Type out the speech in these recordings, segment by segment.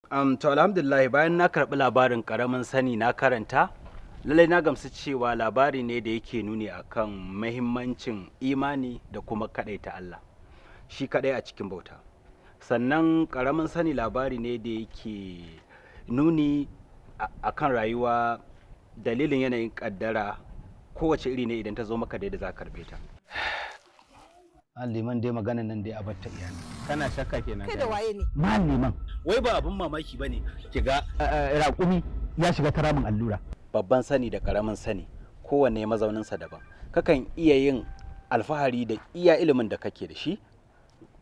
To alhamdulillah, bayan na karɓi labarin Ƙaramin Sani na karanta, lallai na gamsu cewa labari ne da yake nuni akan mahimmancin imani da kuma kaɗaita Allah shi kaɗai a cikin bauta. Sannan Ƙaramin Sani labari ne da yake nuni akan rayuwa, dalilin yanayin ƙaddara kowace iri ne idan ta zo maka da yadda za ka karɓe ta. Liman dai, maganan nan dai a bar ta iyali. Kana shakka kenan? Kai da waye ne? Malam Liman, wai ba abin mamaki bane ki ga raƙumi ya shiga ta ramin allura. Babban sani da ƙaramin sani, kowanne mazauninsa daban. Kakan iya yin alfahari da iya ilimin da kake da shi,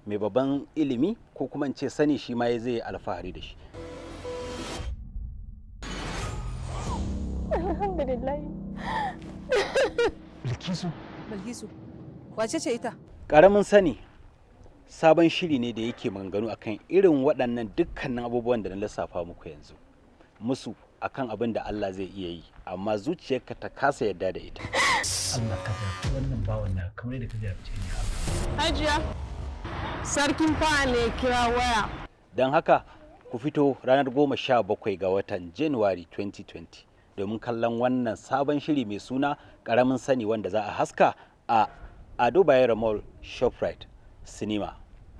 mai babban ilimi ko kuma in ce sani shi ma zai yi alfahari da shi. Alhamdulillah. Bilkisu. Bilkisu. Wace ce ita? Ƙaramin Sani sabon shiri ne da yake maganganu akan irin waɗannan dukkanin abubuwan da na lissafa muku yanzu. Musu akan abin da Allah zai iya yi, amma zuciyarka ta kasa yarda da ita. Allah ka jarabci wannan bawan na kamar yadda ka jarabce ni. Hajiya, sarkin fa ne kira waya. Don haka ku fito ranar 17 ga watan January 2020 domin kallon wannan sabon shiri mai suna Ƙaramin Sani, wanda za a haska a Ado Bayero Mall, Shoprite Cinema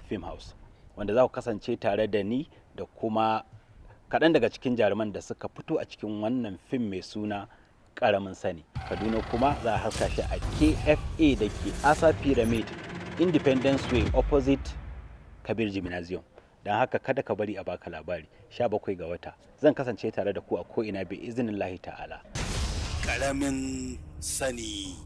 Film House, wanda za ku kasance tare da ni da kuma kaɗan daga cikin jaruman da suka fito a cikin wannan fim mai suna Ƙaramin Sani. Kaduna kuma za a haska shi a KFA da ke Asa Pyramid, Independence Way, opposite Kabir Gymnasium. Don haka kada ka bari a baka labari. 17 ga wata zan kasance tare da ku a ko'ina bi iznillahi ta'ala. Ƙaramin Sani.